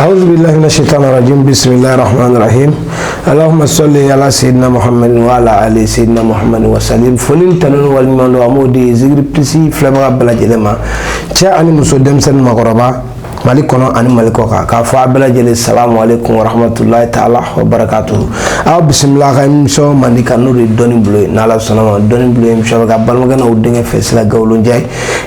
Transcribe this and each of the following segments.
أعوذ بالله من الشيطان الرجيم بسم الله الرحمن الرحيم اللهم صل على سيدنا محمد وعلى آل سيدنا محمد وسلم. Foli tanu waleɲuman don, an b'o di Zikiri Plus filɛbaga bɛɛ lajɛlen ma, cɛ ani muso, denmisɛnnin, makɔrɔba, Mali kɔnɔ ani Mali kɔ kan, k'a fɔ a bɛɛ lajɛlen salamu aleykum wa rahmatulahi taala wa barakatuhu. Aw bisimila a ka émission mandi kan, n'o de ye Dɔnni Bulon ye. N'Ala sɔnna ma, Dɔnni Bulon ye émission bɛ ka balimakɛ n'aw denkɛ fɛ Sila Gawulonjɛ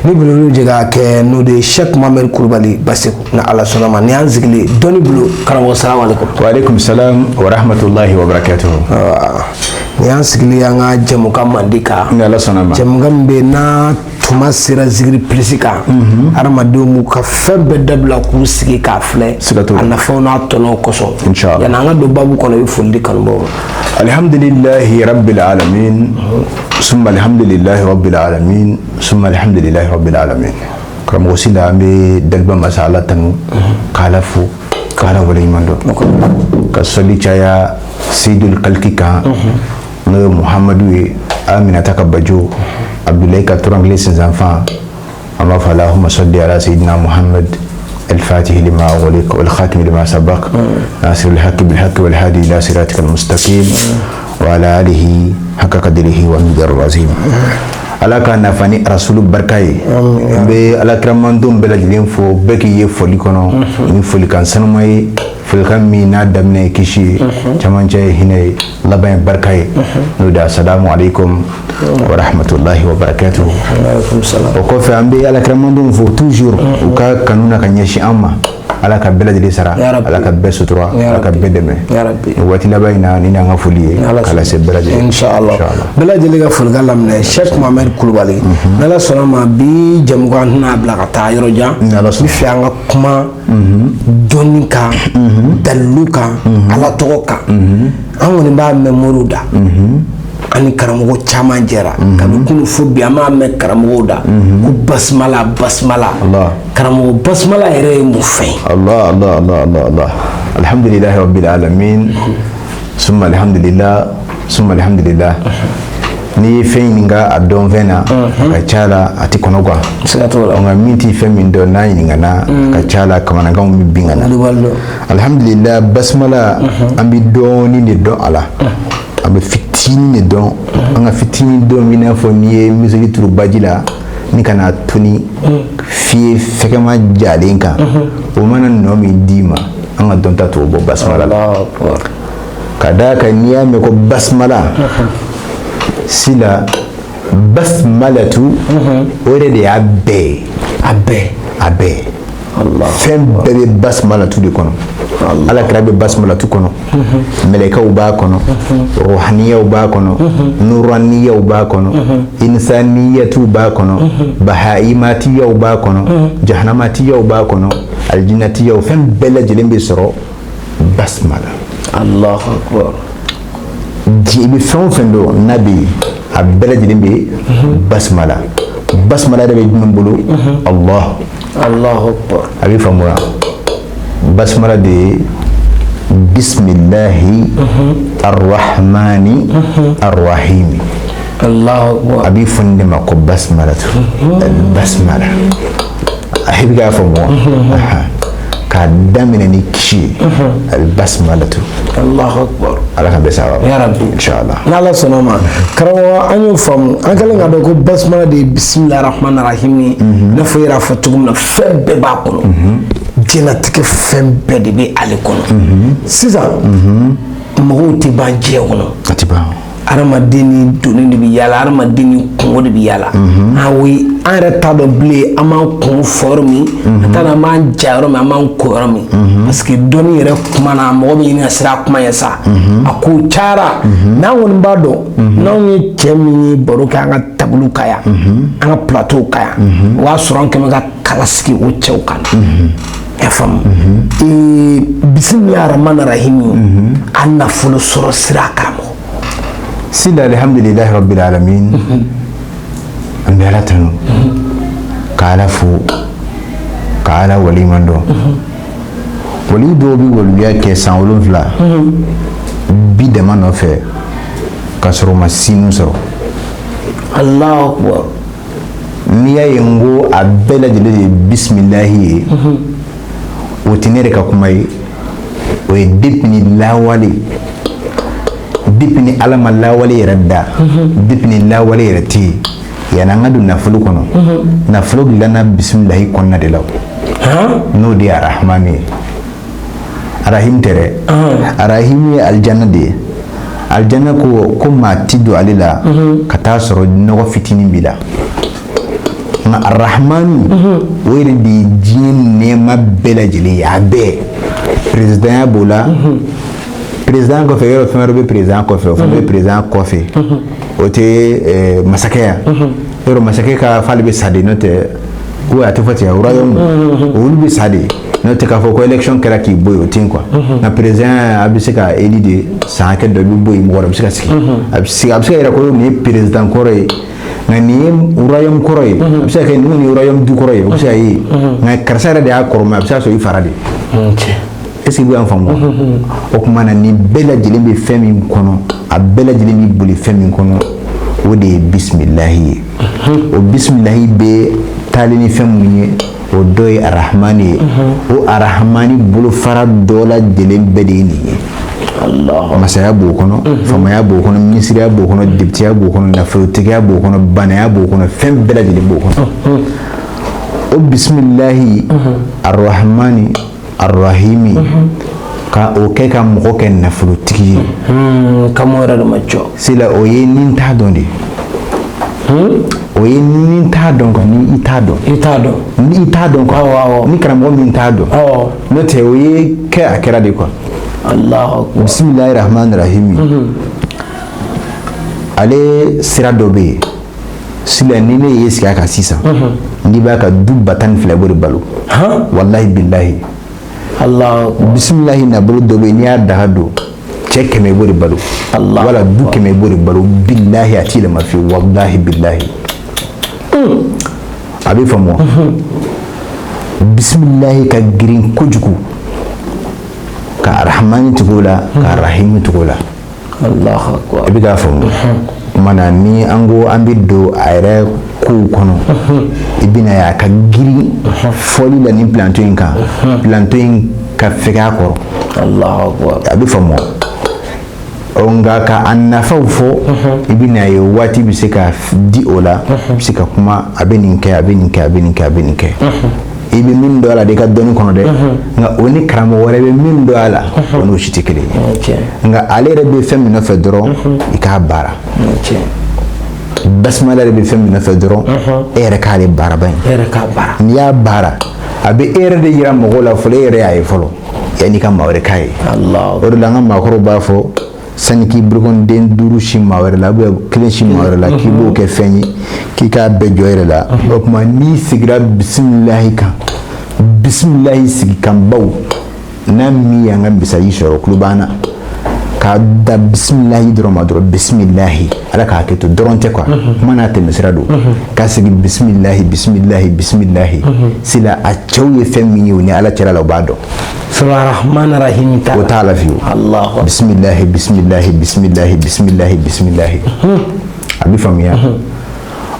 ni belebelew jɛ k'a kɛ, n'o de ye Cheikh Mohamed Kulubali Baseku. Ni Ala sɔnna ma, ni y'an sigilen Dɔnni Bulon. Karamɔgɔ, salamu aleykum. Wa aleykum salam wa rahmatulahi wa barakatuhu. Ni y'an sigilen an ka jɛmukan mandi kan. Ni Ala sɔnna ma. Jɛmukan min bɛ yen, n'a tuma sera Zikiri Plus kan, hadamadenw b'u ka fɛn bɛɛ dabila k'u sigi k'a filɛ. Siga t'o la. A nafaw n'a tɔnɔw kosɔn. Inshallah. Yanni an ka don baabu kɔnɔ, i bɛ foli di kanubaaw ma. Alhamdulillahi rabbil alamin, summa alhamdulillahi rabbil alamin, summa alhamdulillahi rabbil alamin. Karamɔgɔ Sila, an bɛ daliba masa Ala tanu, k'Ala fo, k'Ala waleɲuman dɔn, ka sɔli caya seydul kaliki kan, n'o ye Muhamadu ye, Aminata ka bajo, Abdulayi ka turankile sinsanfan. An b'a fɔ allahumma salli ala sayyidina Muhammad الفاتح لما أغلق والخاتم لما سبق ناصر الحق بالحق والهادي إلى صراطك المستقيم وعلى آله حق قدره ومقداره العظيم. Ala ka nafa ni Rasulu barika ye. N bɛ alakiramandenw bɛɛ lajɛlen fo, bɛɛ k'i ye foli kɔnɔ ni folikan sanuma ye, folikan min n'a daminɛ ye kisi ye, camancɛ ye hinɛ ye, laban ye barika ye, n'o de asalamu aleykum wa rahmatulahi wa barakatuhu. Aleykum salam. O kɔfɛ, an bɛ alakiramandenw fo toujours u ka kanu na ka ɲɛsin an ma. Ala ka bɛɛ lajɛlen sara. Ya Rabbi. Ala ka bɛɛ sutura. Ya Ala ka Rabbi. bɛɛ dɛmɛ. Ya Rabbi. Nin waati laban in na, ni n'an ka foli ye k'a lase bɛɛ lajɛlen. Inshallah, bɛɛ lajɛlen ka folikan laminɛ Cheikh Mohamed Kulubali. N'Ala sɔnna ma, bi jɛmukan tɛna bila ka taa yɔrɔ jan. Ni Ala sɔnna. N bɛ fɛ an ka kuma dɔnni kan, dalilu kan, Ala tɔgɔ kan. An kɔni b'a mɛn moriw da, an ni karamɔgɔ caman jɛra kabi kunu fo bi, an b'a mɛn karamɔgɔw da ko basimala, basimala. Allah. Karamɔgɔ, basimala yɛrɛ ye mun fɛn ye? Allah, Allah, Allah, Allah, Allah. Alhamdulillahi rabbil alamin, summa alhamdulillah, summa alhamdulillah. N'i ye fɛn ɲininka a dɔn fɛn na, a ka ca la a ti kɔnɔ gan. Siga t'o la. Nka min ti fɛn min dɔn, n'a ɲininkana, a ka ca la kamanaganw bɛ bin ka na. Wulibali don. Alhamdulillah, basimala, an bɛ dɔɔnin de dɔn a la, an bɛ fitinin de dɔn. An ka fitinin dɔn b'i n'a fɔ n'i ye miseli turu baji la ni ka n'a toni fiye fɛgɛma jalen kan, o mana nɔ min d'i ma, an ka dɔnta t'o bɔ basimala la. Allahu akbar. Ka d'a kan, n'i y'a mɛn ko basimala, sila basimalatu, o yɛrɛ de y'a bɛɛ ye. A bɛɛ. A bɛɛ. Allah. Fɛn bɛɛ bɛ basimalatu de kɔnɔ. Ala kira bɛ basimalatu kɔnɔ, mɛlɛkɛw b'a kɔnɔ, ruhaniyaw b'a kɔnɔ, nuraniyaw b'a kɔnɔ, insaniyatuw b'a kɔnɔ, bahaimatiyaw b'a kɔnɔ, jahanamatiyaw b'a kɔnɔ, alijinatiyaw, fɛn bɛɛ lajɛlen bɛ sɔrɔ basimala. Allahu akbar. Diɲɛ, i bɛ fɛn o fɛn dɔn n'a bɛ yen, a bɛɛ lajɛlen bɛ basimala. Basimala yɛrɛ bɛ jumɛn bolo? Allah. Allahu akbar. A bɛ faamuya, basimala de ye bisimilahi arrahmani arrahimi. Allahu akbar. A bɛ fɔ nin de ma ko basimalatu, basimala. A bɛ k'a faamu wa? K'a daminɛ ni kisi ye, albasimalatu. Allahu akbar. Ala ka bɛn sababa ma. Ya Rabbi. Inshallah. N'Ala sɔnna ma, karamɔgɔ, an y'o faamu. An kɛlen ka dɔn ko basimala de ye bisimilahi rahmani rahim ye, i n'a fɔ i yɛrɛ y'a fɔ cogo min na, fɛn bɛɛ b'a kɔnɔ, diɲɛlatigɛ fɛn bɛɛ de bɛ ale kɔnɔ. Sisan mɔgɔw tɛ ban diɲɛ kɔnɔ. A ti ban. Hadamaden ni doni de bɛ yaala, hadamaden ni kungo de bɛ yaala. Awi, an yɛrɛ t'a dɔn bilen an b'an kun fɔ yɔrɔ min, an t'a dɔn an b'an ja yɔrɔ min, an b'an ko yɔrɔ min, parce que dɔnni yɛrɛ kuma na, mɔgɔ bɛ ɲini ka siran a kuma ɲɛ sa, a ko cayara. N'an kɔni b'a dɔn, n'anw ye cɛ min ye baro kɛ an ka taabolo kan yan, an ka plateau kan yan, o y'a sɔrɔ an kɛn bɛ ka kala sigi o cɛw kan. I y'a faamu? Bisimilahi rahmani rahimi, a nafolo sɔrɔ sira, karamɔgɔ. Sida, alhamdulilahi rabbil alamin. An bɛ Ala tanu, ka Ala fo, ka Ala waliman dɔn. Wali dɔw bɛ waliya kɛ san 7 bi dama nɔfɛ ka sɔrɔ u ma sinu sɔrɔ. Allahu akbar. N'i y'a ye n ko a bɛɛ lajɛlen de ye bisimilahi ye. O tɛ ne yɛrɛ ka kuma ye, o ye depuis ni lawale, depuis ni Ala ma lawale yɛrɛ da, depuis ni lawale yɛrɛ tɛ yen, yanni an ka don nafolo kɔnɔ, nafolo dilanna bisimilahi kɔnɔna de la. N'o de ye Arahamani ye, Arahim tɛ dɛ. Arahim ye alijana de ye. Alijana ko ko maa ti don ale la ka taa sɔrɔ nɔgɔ fitinin b'i la. Nka Arahamani, o yɛrɛ de ye diɲɛ nɛɛma bɛɛ lajɛlen ye, a bɛɛ. Présidentya b'o la. Président kɔfɛ, yɔrɔ fɛn wɛrɛ bɛ président kɔfɛ, o fana bɛ président kɔfɛ, o tɛ masakɛ ya. Yɔrɔ masakɛ ka f'ale bɛ sa de, n'o tɛ ko a tɛ fɔ ten, royaume olu bɛ sa de, n'o tɛ k'a fɔ ko élection kɛra k'i bɔ yen, o tɛ yen quoi. Nka président, a bɛ se ka élu de, san hakɛ dɔ i bɛ bɔ yen, mɔgɔ wɛrɛ bɛ se ka sigi. A bɛ se ka yira ko nin ye président kɔrɔ ye, nka nin ye royaume kɔrɔ ye. A bɛ se ka kɛ nin ye royaume du kɔrɔ ye, o bɛ se ka ye, nka karisa yɛrɛ de y'a kɔrɔ, mais a bɛ se ka sɔrɔ i fara de. Est ce que i bɛ k'an faamu? O tuma na, nin bɛɛ lajɛlen bɛ fɛn min kɔnɔ, a bɛɛ lajɛlen bɛ boli fɛn min kɔnɔ, o de ye bisimilahi ye. O bisimilahi bɛ taalen ni fɛn mun ye, o dɔ ye Arahamani ye. O Arahamani bolofara dɔ lajɛlen bɛɛ de ye nin ye. Masaya b'o kɔnɔ, faamaya b'o kɔnɔ, minisiriya b'o kɔnɔ, depiteya b'o kɔnɔ, nafolotigiya b'o kɔnɔ, banaya b'o kɔnɔ, fɛn bɛɛ lajɛlen b'o kɔnɔ. O bisimilahi Arahamani Arahimi, ka o kɛ ka mɔgɔ kɛ nafolotigi ye. Kamo yɛrɛ de ma jɔ. Sila, o ye ni t'a dɔn de, o ye ni t'a dɔn quoi, ni i t'a dɔn. I t'a dɔn. Ni i t'a dɔn quoi. Awɔ, awɔ. Ni karamɔgɔ min t'a dɔn. N'o tɛ, o ye kɛ a kɛra de quoi. Allahu akbar. Bisimilahi rahmani rahimi, ale sira dɔ bɛ yen. Sila, ni ne ye sigi a kan sisan, n'i b'a ka du 120, i b'o de balo. Walahi bilahi. Allahu akbar. Bisimilahi nabolo dɔ bɛ yen, n'i y'a daga don, cɛ 100, i b'o de balo. Allah. Wala du 100, i b'o de balo. Bilahi, a t'i yɛlɛma fiyewu. Walahi bilahi, a bɛ faamu wa? Bisimilahi ka girin kojugu ka Arahamani tugu o la, ka Arahimi tugu o la. Allahu akbar. I bɛ k'a faamu. Kuma na, ni an ko an bɛ don a yɛrɛ kow kɔnɔ, i bɛna ye a ka girin fɔli la nin plateau in kan, plateau in ka fɛgɛ a kɔrɔ. Allahu akbar. A bɛ faamu wa? Ɔ, nka ka a nafaw fɔ, i bɛna ye waati bɛ se ka di o la, i bɛ se ka kuma, a bɛ nin kɛ, a bɛ nin kɛ, a bɛ nin kɛ, a bɛ nin kɛ. I bɛ min dɔn a la de i ka dɔnni kɔnɔ dɛ, nka o ni karamɔgɔ wɛrɛ bɛ min dɔn a la, o n'o si tɛ kelen ye. Nka ale yɛrɛ bɛ fɛn min nɔfɛ dɔrɔn, i k'a baara. Basimala yɛrɛ bɛ fɛn min nɔfɛ dɔrɔn, e yɛrɛ k'ale baaraba in. E yɛrɛ k'a baara. N'i y'a baara, a bɛ e yɛrɛ de yira mɔgɔw la fɔlɔ, e yɛrɛ y'a ye fɔlɔ yanni ka maa wɛrɛ k'a ye. Allahu. O de la, an ka maakɔrɔw b'a fɔ, sani k'i bolokɔniden duuru si maa wɛrɛ la, kelen si maa wɛrɛ la, k'i b'o kɛ fɛn ye, k'i k'a bɛɛ jɔ i yɛrɛ la. O tuma, n'i sigira bisimilahi kan, bisimilahi sigikanbaw n'a min y'an ka misali sɔrɔ, kulo b'an na k'a da bisimilahi dɔrɔn ma dɔrɔn, bisimilahi, Ala k'a kɛ to dɔrɔn tɛ quoi, kuma n'a tɛmɛsira don, k'a sigi bisimilahi, bisimilahi, bisimilahi. Sila, a cɛw ye fɛn min ye, o ni Ala cɛla la, o b'a dɔn. Sura Rahman Rahim t'a O la. t'a la fiyewu. Allahu. Bisimilahi, bisimilahi, bisimilahi, bisimilahi, bisimilahi, a bɛ faamuya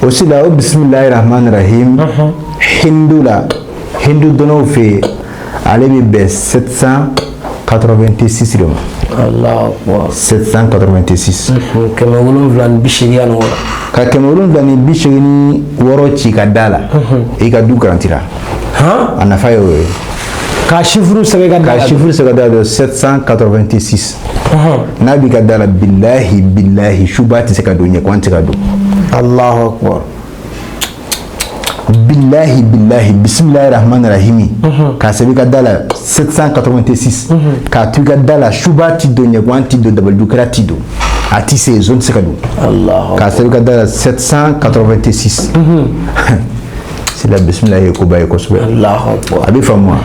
o. Sila, o bisimilahi rahman rahim, hindu la, hindu dɔnnaw fɛ yen, ale bɛ bɛn 786 de ma. Allahu akbar. 786. 786. Ka 786 ci ka da la, i ka du garantira. A nafa ye o ye. K'a chiffre sɛbɛn ka da Ka la. chiffre sɛbɛn ka da la, 786, n'a b'i ka da la, bilahi bilahi, suba tɛ se ka don, ɲɛkɔn tɛ se ka don. Allahu akbar. Bilahi bilahi, bisimilahi rahmani rahimi, k'a sɛbɛn i ka da la 786, k'a to i ka da la, suba ti don, ɲɛkɔn ti don, dabalijukɛla ti don, a ti se, zon tɛ se ka don. Allahu. K'a sɛbɛn i ka da la 786. C'est la bisimilahi ye koba ye kosɛbɛ. Allahu akbar. A bɛ faamu wa?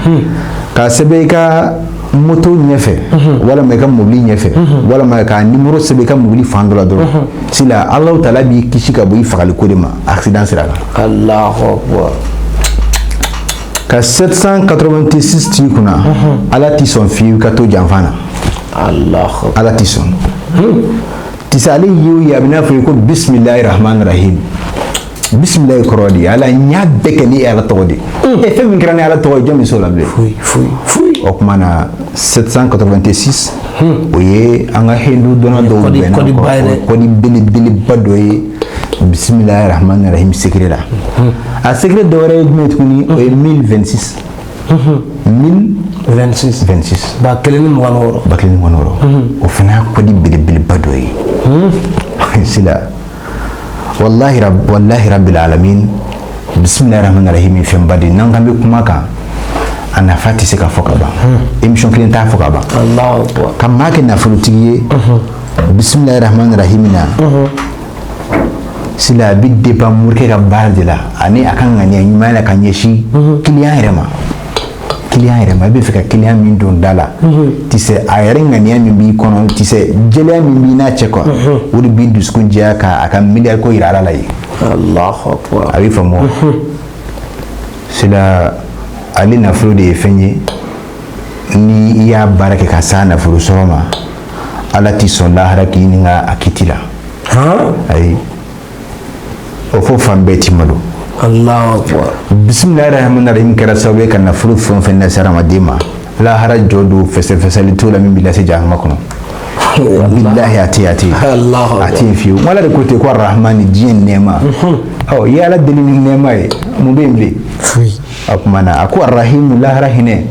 K'a sɛbɛn i ka moto ɲɛfɛ, walima i ka mobili ɲɛfɛ, walima k'a nimoro sɛbɛn i ka mobili fan dɔ la dɔrɔn, sila, Alahu taala b'i kisi ka bɔ i fagaliko de ma accident sira kan. Allahu akbar. Ka 786 t'i kunna, Ala t'i sɔn fiyewu ka to janfa na. Allahu. Ala t'i sɔn tisa. Ale ye o ye, a bɛ n'a fɔ i ko bisimilahi rahmani rahim. Bisimilayi kɔrɔ de ye Ala n y'a bɛɛ kɛ ni Ala tɔgɔ de ye. E fɛn min kɛra ni Ala tɔgɔ ye, jɔn bɛ s'o la bilen? Foyi, foyi, foyi. O tuma na 786, o ye an ka hindu dɔnna dɔw bɛnna Code ba ye dɛ. Code belebeleba dɔ ye bisimilayi rahmani rahim secret la. A secret dɔ wɛrɛ ye jumɛn ye tuguni? O ye 1026. 1026. 1026. 1026. 1026, o fana y'a code belebeleba dɔ ye. Sila, wallahi rab, wallahi rabbil alamin, bisimilayi rahmani rahim fɛnba de. N'an kan bɛ kuma kan, a nafa tɛ se ka fɔ ka ban, émission kelen t'a fɔ ka ban. Allahu akbar. Ka maa kɛ nafolotigi ye bisimilayi rahmani rahim na, sila, a bɛ dépend morikɛ ka baara de la ani a ka ŋaniya ɲuman la ka ɲɛsin client yɛrɛ ma. Client yɛrɛ ma, i bɛ fɛ ka client min don da la, tu sais, a yɛrɛ ŋaniya min b'i kɔnɔ, tu sais, jɛlenya min b'i n'a cɛ quoi, o de b'i dusukun jɛya ka a ka miliyari ko yira Ala la ye. Allahu akbar. A bɛ faamu wa? Sila, ale nafolo de ye fɛn ye, ni i y'a baara kɛ ka s'a nafolo sɔrɔ ma, Ala t'i sɔn lahara k'i ɲininka a kiti la. Han. Ayi, o fo fan bɛɛ ti malo. Allahu akbar. Bisimilahi rahmani rahim kɛra sababu ye ka nafolo fɛn o fɛn lase hadamaden ma, lahara jɔ don, fɛsɛfɛsɛli t'o la min b'i lase jahanama kɔnɔ. Bilahi, a tɛ, a tɛ. Allahu A tɛ yen fiyewu. Ala de ko ten ko arahmani, diɲɛ nɛɛma. Ɔ, i ye Ala deli ni nɛɛma ye, mun bɛ yen bilen? Foyi. O tuma na a ko arahimu, lahara hinɛ,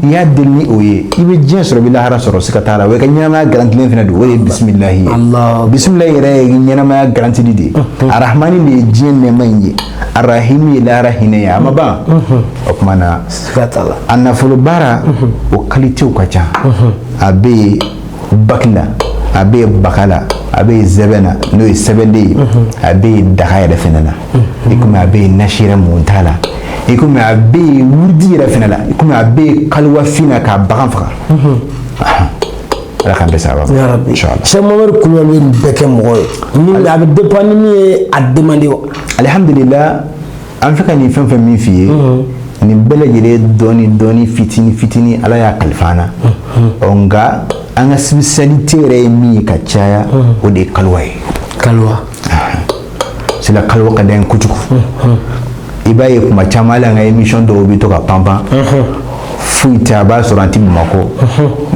i y'a deli ni o ye, i bɛ diɲɛ sɔrɔ, i bɛ lahara sɔrɔ, siga t'a la. O ye ka ɲɛnamaya garantilen fana don, o de ye bisimilahi ye. Allah. Bisimilahi yɛrɛ ye ɲɛnamaya garantili de ye. Arahmani de ye diɲɛ nɛɛma in ye, arahimu ye lahara hinɛ ye. A ma ban. O tuma na Siga t'a la. a nafolo baara, o qualitéw ka ca. A bɛ yen baki la, a bɛ yen baka la, a bɛ yen zɛbɛn na, n'o ye sɛbɛnden ye, a bɛ yen daga yɛrɛ fɛnɛ na, i komi a bɛ yen nasi yɛrɛ mun t'a la, i komi a bɛ yen wurudi yɛrɛ fɛnɛ la, i komi a bɛ yen kaliwafin na k'a bagan faga. Ala k'an bɛɛ sababa ma. Ya Rabbi. Inshallah. Cheikh Mohamed Kulubali bɛ nin bɛɛ kɛ mɔgɔ ye ni a bɛ dépend ni min ye a demandé wa? Alihamudulila, an fɛ ka nin fɛn fɛn min f'i ye, nin bɛɛ lajɛlen dɔɔni dɔɔni, fitini fitini, Ala y'a kalifa an na. Ɔ, nka an ka spécialité yɛrɛ ye min ye ka caya, o de ye kaliwa ye. Kaliwa. C'est la kaliwa ka d'an ye kojugu. I b'a ye kuma caman, hali an ka émission dɔw bɛ to ka panpan, foyi tɛ, a b'a sɔrɔ an tɛ Bamakɔ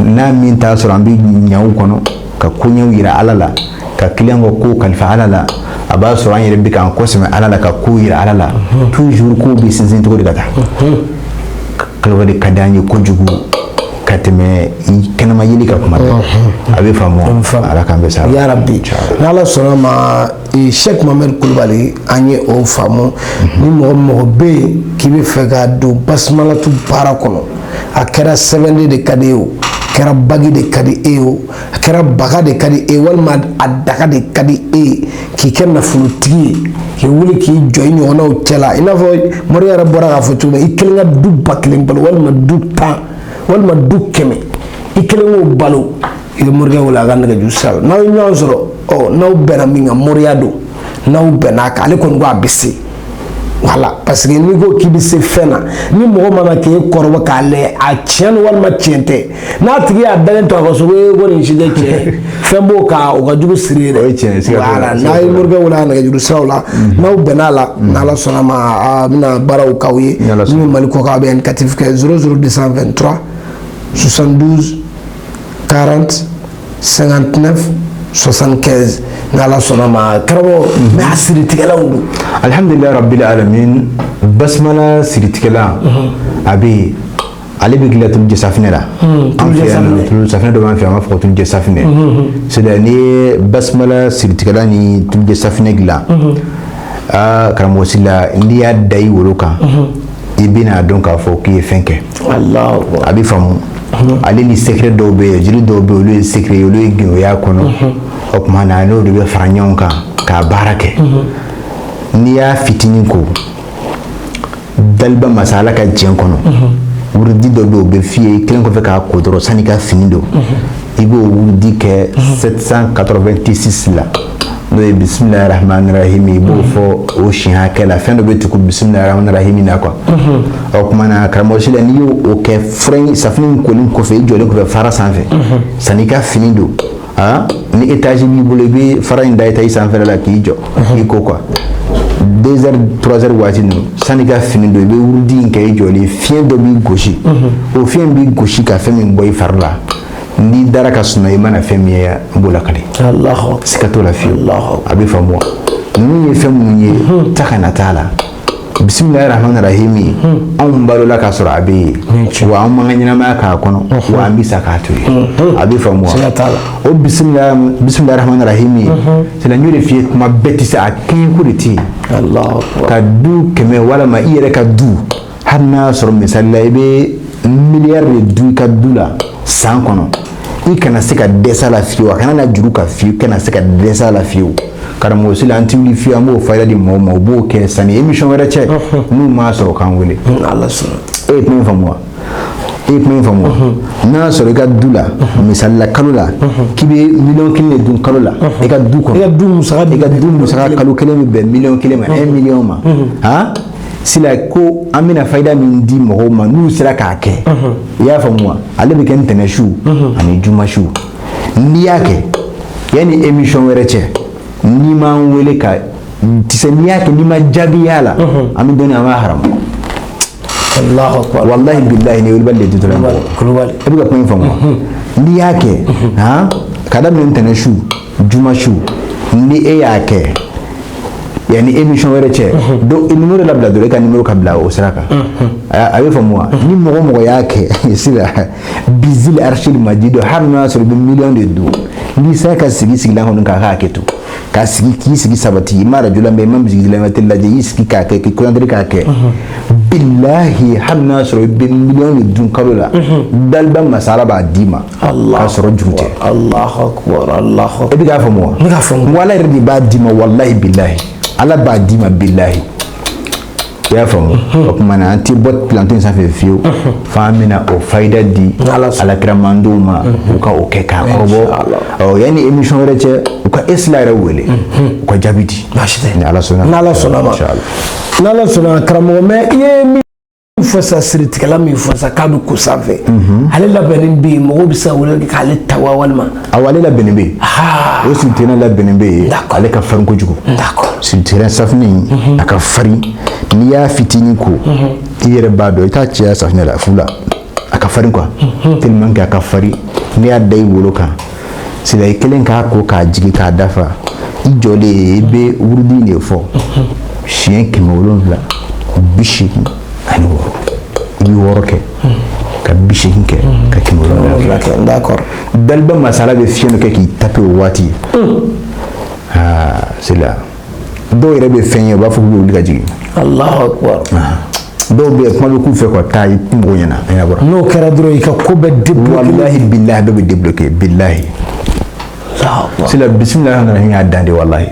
n'a min t'a sɔrɔ, an bɛ ɲaw kɔnɔ ka koɲɛw yira Ala la, ka client ka ko kalifa Ala la. A b'a sɔrɔ an yɛrɛ bɛ k'an kɔsɛmɛ Ala la, ka kow yira Ala la. Toujours kow bɛ sinsin cogo di ka taa. Kaliwa de ka d'an ye kojugu ka tɛmɛ i kɛnɛma yeli ka kuma bɛɛ. A bɛ faamu wa? Ala k'an bɛɛ sa. Ya Rabbi, n'Ala sɔnna ma. Cheikh Mohamed Kulubali, an ye o faamu. Ni mɔgɔ mɔgɔ bɛ yen k'i bɛ fɛ ka don basimalatu baara kɔnɔ, a kɛra sɛbɛnden de ka di e ye o, a kɛra bagi de ka di e ye o, a kɛra baga de ka di e ye, walima a daga de ka di e ye k'i kɛ nafolotigi ye, k'i wuli k'i jɔ i ɲɔgɔnnaw cɛ la, i n'a fɔ mori yɛrɛ bɔra k'a fɔ cogo min, i kelen ka du 1000 balo, walima du 10, walima du 100, i kelen k'o balo, i bɛ morikɛ wele a ka nɛgɛjuru sira la. N'aw ye ɲɔgɔn sɔrɔ, ɔ, n'aw bɛnna min kan, moriya don, n'aw bɛnna a kan, ale kɔni ko a bɛ se. Voilà, parce que n'i ko k'i bɛ se fɛn na, ni mɔgɔ mana k'e kɔrɔbɔ k'a lajɛ, a tiɲɛ don walima tiɲɛ tɛ, n'a tigi y'a dalen to a ka so ko ee, ko nin si tɛ tiɲɛ ye, fɛn b'o kan, o ka jugu siri ye dɛ. O ye tiɲɛ ye, siga t'o la. Voilà, n'a ye morikɛ wele a ka nɛgɛjuru siraw la, n'aw bɛnna a la, n'Ala sɔnna ma, a bɛna baaraw k'aw ye. Ni Ala sɔnna. Min bɛ Mali kɔ kan, a bɛ indicatif kɛ 00223 72 40 59 75. N'Ala sɔnna ma, karamɔgɔ, mais a siritigɛlaw don? Alhamdulilayi rabbil alamin, basmala siritigɛla, a bɛ yen, ale bɛ dilan tulu jɛ safinɛ la. An fɛ yan nɔ, tulu safinɛ dɔ b'an fɛ yan, an b'a fɔ ko tulu jɛ safinɛ. C'est à dire n'i ye basmala siritigɛla ni tulu jɛ safinɛ dilan, aa, karamɔgɔ Sila, n'i y'a da i wolo kan, i bɛna dɔn k'a fɔ k'i ye fɛn kɛ. Allahu akbar. A bɛ faamu. Ale ni secret dɔw bɛ yen, jiri dɔw bɛ yen, olu ye secret ye, olu ye gindoya kɔnɔ. O tuma na n'o de bɛ fara ɲɔgɔn kan k'a baara kɛ, n'i y'a fitinin ko daliba masala ka jɛn kɔnɔ, wurudi dɔ bɛ yen, o bɛ f'i ye, i kelen kɔfɛ k'a ko dɔrɔn, sanni i ka fini don, i b'o wurudi kɛ 786 la, n'o ye bisimilahi rahmani rahim. I b'o fɔ o siɲɛ hakɛ la, fɛn dɔ bɛ tugu bisimilahi rahmani rahim na quoi. O tuma na, karamɔgɔ Sila, n'i y'o kɛ, fura in, safinɛ in kolen kɔfɛ, i jɔlen kɔfɛ fara sanfɛ, sanni i ka fini don, ah, ni étage b'i bolo, i bɛ fara in da étage sanfɛla la k'i jɔ, i ko quoi. 2 heures 3 heures waati ninnu, sanni i ka fini don, i bɛ wurudi in kɛ i jɔlen, fiɲɛ dɔ b'i gosi. O fiɲɛ b'i gosi ka fɛn min bɔ i fari la, n'i dara ka sunɔgɔ, i mana fɛn min ye, n b'o lakale. Allahu akbar. Siga t'o la fiyewu. Allahu akbar. A bɛ faamu wa? Ninnu ye fɛn minnu ye, ta kana t'a la. Bisimilahi rahmani rahimi, anw balola k'a sɔrɔ a bɛ yen, wa an m'an ka ɲɛnamaya k'a kɔnɔ, wa an bɛ sa k'a to yen. A bɛ faamu wa? Siga t'a la. O bisimilahi rahmani rahimi, c'est la, n y'o de f'i ye kuma bɛɛ, tɛ se a kɛɲɛko de tɛ yen. Allahu akbar. Ka du 100 walama i yɛrɛ ka du, hali n'a y'a sɔrɔ misali la i bɛ miliyari de dun i ka du la san kɔnɔ, i kana se ka dɛsɛ a la fiyewu, a kana na juru ka fiyewu, i kana se ka dɛsɛ a la fiyewu. Karamɔgɔ Sila, an ti wuli fiyewu, an b'o fayida di mɔgɔw ma, u b'o kɛ sanni émission wɛrɛ cɛ. N'u m'a sɔrɔ, k'an wele. Ala sɔnna. E ye kuma in faamu wa? E ye kuma in faamu wa? N'a y'a sɔrɔ i ka du la, misali la, kalo la, k'i bɛ miliyɔn 1 de dun kalo la i ka du kɔnɔ, I ka du musaka. I ka du musaka kalo kelen bɛ bɛn miliyɔn 1 ma, 1 million ma. Han, Sila, ko an bɛna fayida min di mɔgɔw ma n'u sera k'a kɛ, i y'a faamu wa? Ale bɛ kɛ ntɛnɛn su ani juma su. N'i y'a kɛ yanni émission wɛrɛ cɛ, n'i m'an wele ka tisɛ, n'i y'a kɛ, n'i ma jaabi y'a la, an bɛ dɔɔnin, an b'a haramu. Allahu akbar. Wallahi billahi, ni wulibali de tutɔ la. Kulubali. E bɛ ka kuma in faamu wa? N'i y'a kɛ, han, ka daminɛ ntɛnɛn su, juma su, ni e y'a kɛ yanni émission wɛrɛ cɛ, donc numéro labila dɔrɔn, e ka numéro ka bila o sira kan. A bɛ faamu wa? Ni mɔgɔ o mɔgɔ y'a kɛ sisan, bizil arshil majido, hali n'o y'a sɔrɔ i bɛ miliyɔn de dun, n'i sera ka sigi sigilan kɔnɔ k'a k'a kɛ to k'a sigi, k'i sigi sabati, i ma radio lamɛn, i ma musique lamɛn, télé lajɛ, i sigi k'a kɛ, k'i concentré k'a kɛ, bilahi, hali n'a y'a sɔrɔ i bɛ miliyɔn de dun kalo la, daliba masala b'a d'i ma k'a sɔrɔ juru tɛ. Allahu akbar, Allahu E bɛ k'a faamu wa? N bɛ k'a faamu. N ko Ala yɛrɛ de b'a d'i ma, wallahi bilahi, Ala b'a d'i ma, bilahi. I y'a faamu? O tuma na, an tɛ bɔ plateau in sanfɛ fiyewu f'an bɛna o fayida di N'Ala sɔnna. Alakiramandenw ma, u ka o kɛ k'a kɔrɔbɔ. Ɔ, yanni émission wɛrɛ cɛ, u ka Esila yɛrɛ wele, u ka jaabi di. Baasi tɛ. Ni Ala sɔnna. N'Ala sɔnna ma. Inshallah. N'Ala sɔnna, karamɔgɔ, mais i ye min fɔ sisan, siritigɛla min fɔ sisan k'a bɛ ko sanfɛ, ale labɛnnen bɛ yen, mɔgɔw bɛ se ka wele kɛ k'ale ta wa walima? Awɔ, ale labɛnnen bɛ yen. O siritigɛla labɛnnen bɛ yen. Ale ka farin kojugu. Siritigɛla safunɛ in, a ka farin. N'i y'a fitinin ko, i yɛrɛ b'a dɔn i t'a cɛya safunɛ la fu la. A ka farin quoi, tellement que a ka farin, n'i y'a da i wolo kan sila, i kelen k'a ko k'a jigin k'a dafa, i jɔlen, i bɛ wurudi in de fɔ siɲɛ 786. I bɛ 6 kɛ ka 80 kɛ ka 700 kɛ. Daliba masala bɛ fiɲɛ dɔ kɛ k'i taper o waati. Aa, c'est là, dɔw yɛrɛ bɛ fɛn ye, u b'a fɔ k'u bɛ wuli ka jigin. Allahu akbar. Dɔw bɛ yen, kuma bɛ k'u fɛ quoi, taa i mɔgɔ ɲɛna, a ɲɛnabɔra. N'o kɛra dɔrɔn, i ka ko bɛɛ débloqué. Wallahi billahi, bɛɛ bɛ débloqué, billahi. Allahu akbar. C'est là, bisimilahi rahmani rahim y'a dan de, wallahi.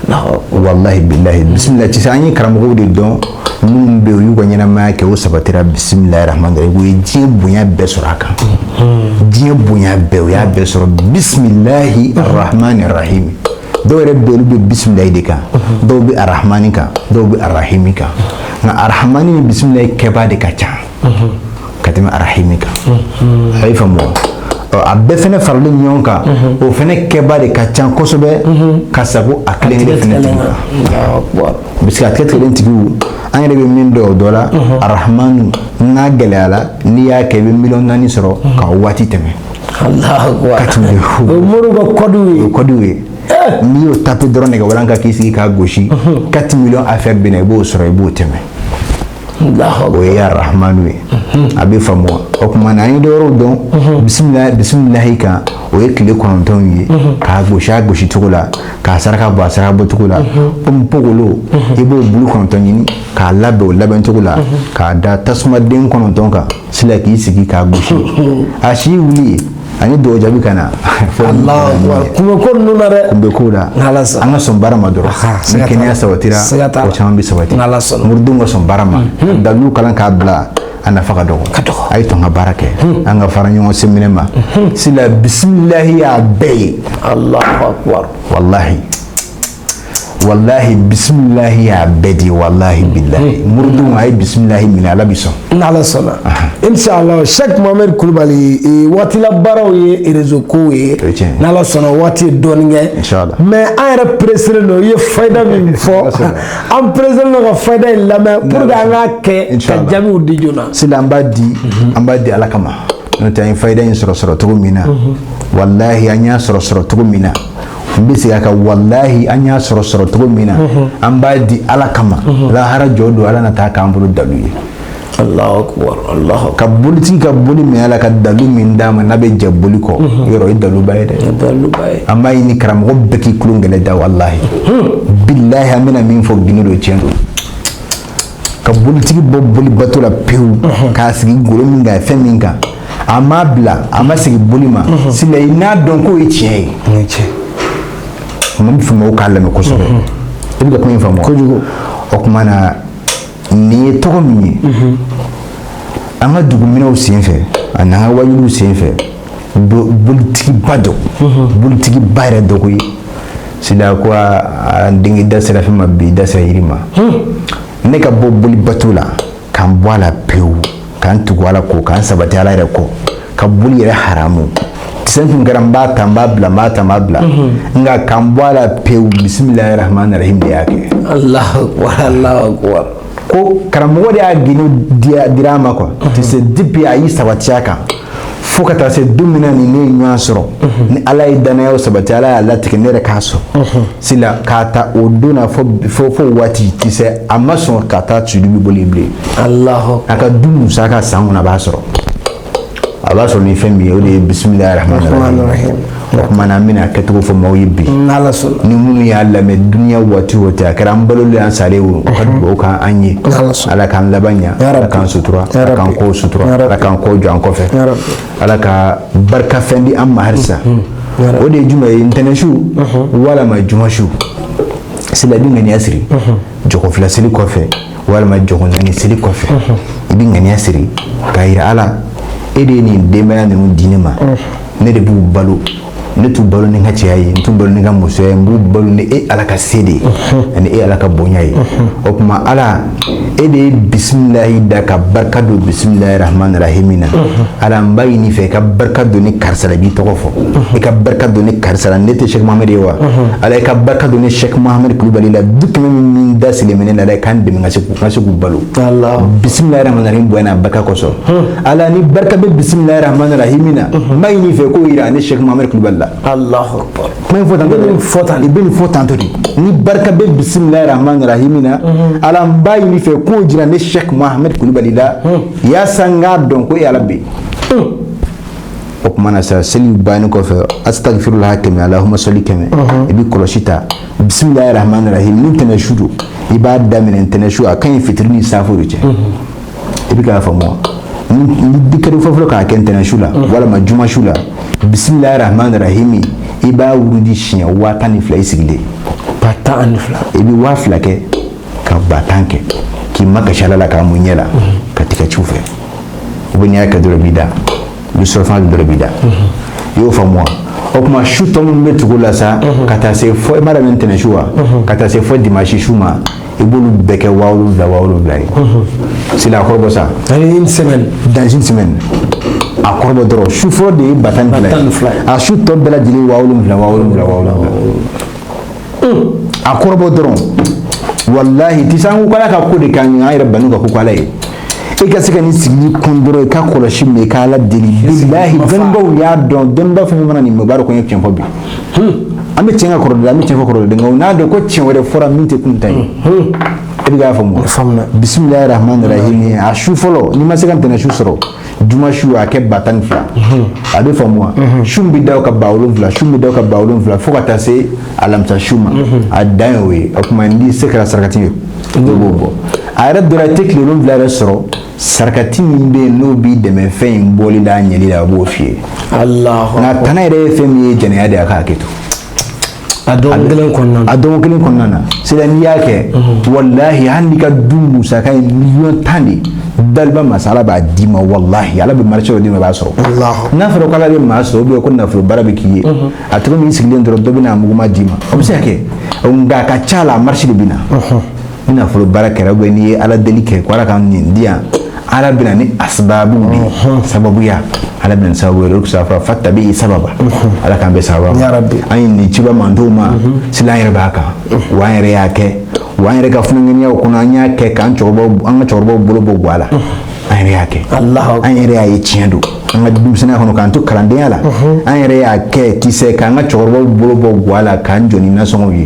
Allahu akbar. Wallahi billahi, bisimilahi ti se. An ye karamɔgɔw de dɔn minnu bɛ yen, u y'u ka ɲɛnamaya kɛ, o sabatira bisimilahi rahmani rahim. U ye diɲɛ bonya bɛɛ sɔrɔ a kan, diɲɛ bonya bɛɛ, u y'a bɛɛ sɔrɔ bisimilahi rahmani rahim. Dɔw yɛrɛ bɛ yen, olu bɛ bisimilahi de kan, dɔw bɛ arahmani kan, dɔw bɛ arahimi kan, nka arahmani ni bisimilahi kɛbaa de ka ca ka tɛmɛ arahimi kan. A y'i faamu wa? Ɔ, a bɛɛ fɛnɛ faralen ɲɔgɔn kan, o fɛnɛ kɛbaa de ka ca kosɛbɛ ka sago a kelen kelen fɛnɛ tigi kan. Allahu akbar. Parce que a tigɛ tigiw, an yɛrɛ bɛ min dɔn o dɔ la, arahamanu n'a gɛlɛyara, n'i y'a kɛ, i bɛ miliyɔn 4 sɔrɔ ka waati tɛmɛ. Allahu akbar. Ka tɛmɛ. O ye moriw ka kɔdiw O ye. ye kɔdiw ye. N'i y'o taper dɔrɔn nɛgɛwalan kan k'i sigi k'a gosi, 4 millions affaire bɛ na, i b'o sɔrɔ, i b'o tɛmɛ. Allahu akbar. O ye arahamanu ye. A bɛ faamu wa? O tuma na, an ye dɔ wɛrɛw dɔn bisimilahi bisimilahi kan, o ye tile 9 ye k'a gosi a gosi cogo la, k'a saraka bɔ a saraka bɔ cogo la, komi pogolo, i b'o bulu 9 ɲini k'a labɛn o labɛn cogo la, k'a da tasumaden 9 kan sila, k'i sigi k'a gosi, a si wuli ani dɔw jaabi ka na. Allahu akbar. Kun bɛ ko ninnu na dɛ. Kun bɛ ko la. N'Ala sɔnna. An ka sɔn baara ma dɔrɔn. Siga Ni t'a la. kɛnɛya sabatira, Siga t'a la. o caman bɛ sabati. N'Ala sɔnna. Moridenw ka sɔn baara ma, dalilu kalan k'a bila, a nafa ka dɔgɔ. Ka dɔgɔ. A ye tɔn ka baara kɛ, an ka fara ɲɔgɔn seminɛ ma sila, bisimilahi y'a bɛɛ ye. Allahu akbar. Wallahi. Walahi, bisimilahi y'a bɛɛ di, walahi bilahi. Muridenw, a ye bisimilahi minɛ, Ala bi sɔn. N'Ala sɔnna, inshallah. Cheikh Mohamed Kulubali, waati la baaraw ye réseau kow ye. O ye tiɲɛ ye. N'Ala sɔnna, waati ye dɔɔnin kɛ. Inshallah. Mais an yɛrɛ pressé don, i ye fayida min fɔ, an pressé don ka fayida in lamɛn pour que an k'a kɛ ka Inshallah. jaabiw di joona. Sila, an b'a di Ala kama, n'o tɛ an ye fayida in sɔrɔ cogo min na, walahi, an y'a sɔrɔ cogo min na, n bɛ segin a kan, walahi, an y'a sɔrɔ cogo min na, an b'a di Ala kama. Lahara jɔ don, Ala na taa k'an bolo dalu ye. Allahu akbar, Allahu akbar. Ka bolitigi ka boli minɛ a la, ka dalu min d'a ma, n'a bɛ jɛ boli kɔ, yɔrɔ o ye daluba ye dɛ. Daluba ye. An b'a ɲini karamɔgɔ bɛɛ k'i tulon gɛlɛn da, walahi bilahi, an bɛna min fɔ, gundo don, tiɲɛ don. Ka bolitigi bɔ boli bato la pewu, k'a sigi golo min kan, fɛn min kan, a m'a bila, a ma sigi boli ma. Sila, i n'a dɔn k'o ye tiɲɛ ye. Ni ce. Maa min fɛ mɔgɔw k'a lamɛn kosɛbɛ, i bɛ ka kuma in faamu wa? Kojugu. O tuma na, nin ye tɔgɔ min ye, an ka duguminɛw sen fɛ ani an ka wajuliw sen fɛ, bolitigiba dɔ, bolitigiba yɛrɛ dɔ koyi. Sila ko a denkɛ da sera fɛn ma bi, da sera yiri ma. Ne ka bɔ boli bato la, k'an bɔ a la pewu, k'an tugu Ala kɔ, k'an sabati Ala yɛrɛ kɔ, ka boli yɛrɛ haramu sɛn tun kɛra, n b'a ta, n b'a bila, n b'a ta, n b'a bila, nka k'an bɔ a la pewu, bisimilahi rahmani rahim de y'a kɛ. Allahu akbar, Allahu akbar. Ko karamɔgɔ de y'a gundo dira a ma quoi. Tu sais, depuis a y'i sabati a kan fo ka taa se don min na ni ne ye ɲɔgɔn sɔrɔ ni Ala ye danayaw sabati, Ala y'a latigɛ ne yɛrɛ k'a sɔrɔ. Sila, k'a ta o don na fo waati, tu sais, a ma sɔn ka taa tudu bi boli bilen. Allahu A ka du musaka san kɔnɔ, a b'a sɔrɔ, a b'a sɔrɔ ni fɛn min ye, o de ye bisimilahi rahmani rahmani rahim. Rahim. O tuma na, an bɛna kɛcogo fɔ maaw ye bi. N'Ala sɔnna. Ni minnu y'a lamɛn duniya waati o waati, a kɛra an balo an salen o, u ka dugawu k'an an ye. N'Ala sɔnna. Ala k'an laban ɲa. Ya Ala Rabbi. k'an sutura. Ya Ala k'an Rabbi. kɔw sutura. Ya Rabbi. Ala k'an kɔw jɔ an kɔfɛ. Ya Rabbi. Ala ka barikafɛn di an ma halisa. Ya Rabbi. O de ye jumɛn ye? Ntɛnɛn su walama juma su, sila, i bɛ ŋaniya siri jɔgɔ fila seli kɔfɛ walama jɔgɔ naani seli kɔfɛ, i bɛ ŋaniya siri k'a yira Ala, e de ye nin denbaya ninnu di ne ma, ne de b'u balo, ne t'u balo ni n ka cɛya ye, n t'u balo ni n ka musoya ye, n b'u balo ni e Ala ka se de ye ani e Ala ka bonya ye. O tuma, Ala, e de ye bisimilahi da ka barika don bisimilahi rahmani rahimi na. Ala, n b'a ɲini fɛ i ka barika don ni karisa la, i b'i tɔgɔ fɔ, i ka barika don ni karisa la. Ne tɛ Cheikh Mohamed ye wa? Ala, i ka barika don ni Cheikh Mohamed Kulubali la, du 100 min da sigilen bɛ ne la, Ala, i k'an dɛmɛ ka se k'u balo. Allah. Bisimilahi rahmani rahim bonya n'a barika kosɔn, Ala, ni barika bɛ bisimilahi rahmani rahimi na, n b'a ɲini fɛ k'o yira ani Cheikh Mohamed Kulubali la. Allahu akbar. Kuma in fɔ tantɔ. I bɛ nin fɔ tan. I bɛ nin fɔ tantɔ de. Ni barika bɛ bisimilahi rahmani rahimi na, Ala, n b'a ɲini fɛ k'o jira ne Cheikh Mohamed Kulubali la, yaasa n k'a dɔn ko e Ala bɛ yen. O tuma na sa, seli bannen kɔfɛ, astagfirullah 100, alahuma sɔli 100, i bɛ kɔlɔsi ta bisimilahi rahmani rahim. Ni ntɛnɛn su don, i b'a daminɛ ntɛnɛn su, a ka ɲi fitiri ni safo de cɛ. I bɛ k'a faamu wa? Ni kɛra fɔlɔ k'a kɛ ntɛnɛn su la walama juma su la, bisimilahi rahmani rahimi, i b'a wurudi siɲɛ 12,000 i sigilen. 12,000. I bɛ 2000 kɛ ka 10,000 kɛ k'i makasi Ala la, k'a mun ɲɛ la, ka tigɛ ciw fɛ. U bɛ n'i y'a kɛ dɔrɔn, i b'i da, i bɛ surafana dun dɔrɔn, i b'i da. I y'o faamu wa? O tuma, su tɔ minnu bɛ tugu la sa, ka taa se fɔ i m'a daminɛ ntɛnɛn su wa, ka taa se fɔ dimanche su ma, i b'olu bɛɛ kɛ 7000 7000 ye. Sila, a kɔrɔ bɔ sa. Dans une semaine. Dans une semaine, a kɔrɔ bɔ dɔrɔn, su fɔlɔ de ye 12,000 12,000 ye, a su tɔ bɛɛ lajɛlen 7000 7000 7000. A kɔrɔ bɔ dɔrɔn, walahi, ti san ko k'Ala ka ko de k'an ye, an yɛrɛ banni ka ko k'Ala ye. E ka se ka nin sigili kun dɔrɔn, i ka kɔlɔsi minɛ, i ka Ala deli, bilahi. Dɔnnibaw y'a dɔn, dɔnniba fɛn fɛn mana nin mɛn, u b'a dɔn ko n ye tiɲɛ fɔ bi. An bɛ tiɲɛ ka kɔrɔ de, an bɛ tiɲɛ fɔ kɔrɔ de, nka u n'a dɔn ko tiɲɛ wɛrɛ fɔra min tɛ kun ta ye. E bɛ k'a faamu wa? Faamuna. Bisimilahi rahmani rahim, a su fɔlɔ, n'i ma se ka ntɛnɛn su sɔrɔ, juma su, a kɛ 12,000. A bɛ faamu wa? Su min bɛ da o ka 7000, su min bɛ da o ka 7000, fo ka taa se alamisa su ma, a dan ye o ye. O tuma, n'i se kɛra sarakati ye, i b'o bɔ. A yɛrɛ dɔrɔn, i tɛ tile 7 yɛrɛ sɔrɔ, sarakati min bɛ yen n'o b'i dɛmɛ fɛn in bɔli la, a ɲɛli la, a b'o f'i ye. Allahu. Nka tana yɛrɛ ye fɛn min ye, jɛnɛya de ye, a ka hakɛ to. A dɔgɔkun kelen kɔnɔna na. A dɔgɔkun kelen kɔnɔna na, c'est n'i y'a kɛ, walahi, hali n'i ka du musaka ye 10,000,000 de ye, Daliba masa Ala b'a d'i ma, walahi, Ala bɛ marché dɔ d'i ma, i b'a sɔrɔ. N'a fɔra ko Ala bɛ maa sɔrɔ ou bien ko nafolo baara bɛ k'i ye, a tɔgɔ min sigilen dɔrɔn, dɔ bɛ na muguma d'i ma, o bɛ se ka kɛ, nka a ka ca la, marché de bɛ na. Ni nafolo baara kɛra ou bien n'i ye Ala deli kɛ ko Ala ka nin di yan, Ala bɛna ni asbabu de ye, sababuya. Ala bɛna ni sababu ye, o de kosɔn a fɔra fattabi sababa. Ala k'an bɛn sababa ma. Ya Rabbi. An ye nin ciba mantonw ma sila, an yɛrɛ b'a kan wa, an yɛrɛ y'a kɛ wa, an yɛrɛ ka funankɛniyaw kɔnɔ, an y'a kɛ k'an cɛkɔrɔbaw, an ka cɛkɔrɔbaw bolo bɔ guwa la, an yɛrɛ y'a kɛ. Allahu akbar. An yɛrɛ y'a ye tiɲɛ don, an ka denmisɛnninya kɔnɔ, k'an to kalandenya la, an yɛrɛ y'a kɛ kisɛ k'an ka cɛkɔrɔbaw bolo bɔ guwa la, k'an jɔ ni nasɔngɔw ye.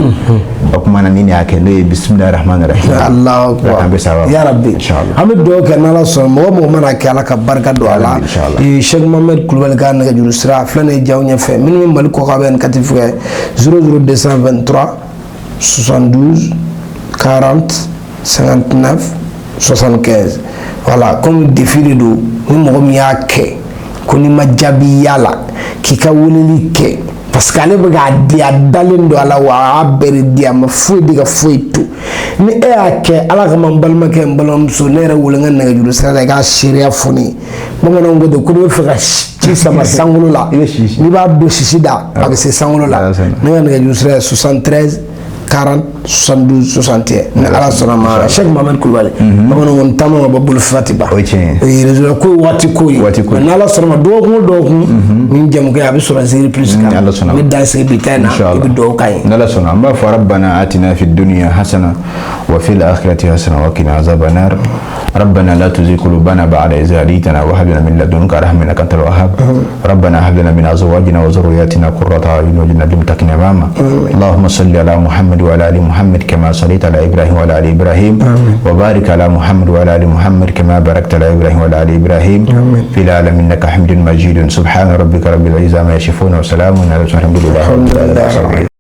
O tuma na, ni nin y'a kɛ, n'o ye bisimilahi rahmani rahim. Allahu Ala k'an bɛn akbar. sababa ma. Ya Rabbi. Inshallah. An bɛ dugawu kɛ, n'Ala sɔnna, mɔgɔ mɔgɔ mana kɛ, Ala ka barika don a la. Inshallah. Cheikh Mohamed Kulubali ka nɛgɛjuru sira filɛ nin ye jaw ɲɛfɛ. Minnu bɛ Mali kɔkan, bɛ nin kati fɛ 00223 72 40 59 75. Voilà, comme défi de don, ni mɔgɔ min y'a kɛ ko n'i ma jaabi y'a la, k'i ka weleli kɛ, parce que ale bɛ k'a di, a dalen don a la wa, a y'a bɛɛ de di, a ma foyi di ka foyi to. Ni e y'a kɛ Ala kama, n balimakɛ, n balimamuso, ne yɛrɛ wele n ka nɛgɛjuru sira la, i k'a seereya fɔ ne ye. Bamananw ko ten ko n'i bɛ fɛ ka ci sama sankolo la, I bɛ sisi. N'i b'a don sisi da, a bɛ se sankolo la. Ala sɔnna. Ne ka nɛgɛjuru sira ye 73 40 72 61. Ni Ala sɔnna ma, Cheikh Mohamed Kulubali, bamananw ko n taama ka bɔ bolo fila ti ban. O ye tiɲɛ ye. O ye réseau ko ye, waati ko ye. Waati ko ye. Ni Ala sɔnna ma, dɔgɔkun o dɔgɔkun, nin jamukan a bɛ sɔrɔ Zikiri Plus kan. Ni Ala sɔnna ma. N bɛ dan sigi bi ta in na, i Inshallah. bɛ dugawu k'an ye. N'Ala sɔnna, an b'a fɔ rabbana atina fi dunya hasana wa fil akhirati hasana wa qina azaban nar. ربنا لا تزغ قلوبنا بعد إذ هديتنا وهب لنا من لدنك رحمة إنك أنت الوهاب. ربنا هب لنا من أزواجنا وذرياتنا قرة أعين واجعلنا للمتقين إماما. اللهم صل على محمد وعلى آل محمد كما صليت على إبراهيم وعلى آل إبراهيم، وبارك على محمد وعلى آل محمد كما باركت على إبراهيم وعلى آل إبراهيم في العالمين إنك حميد مجيد. سبحان ربك رب العزة عما يصفون وسلام على المرسلين، الحمد لله رب العالمين.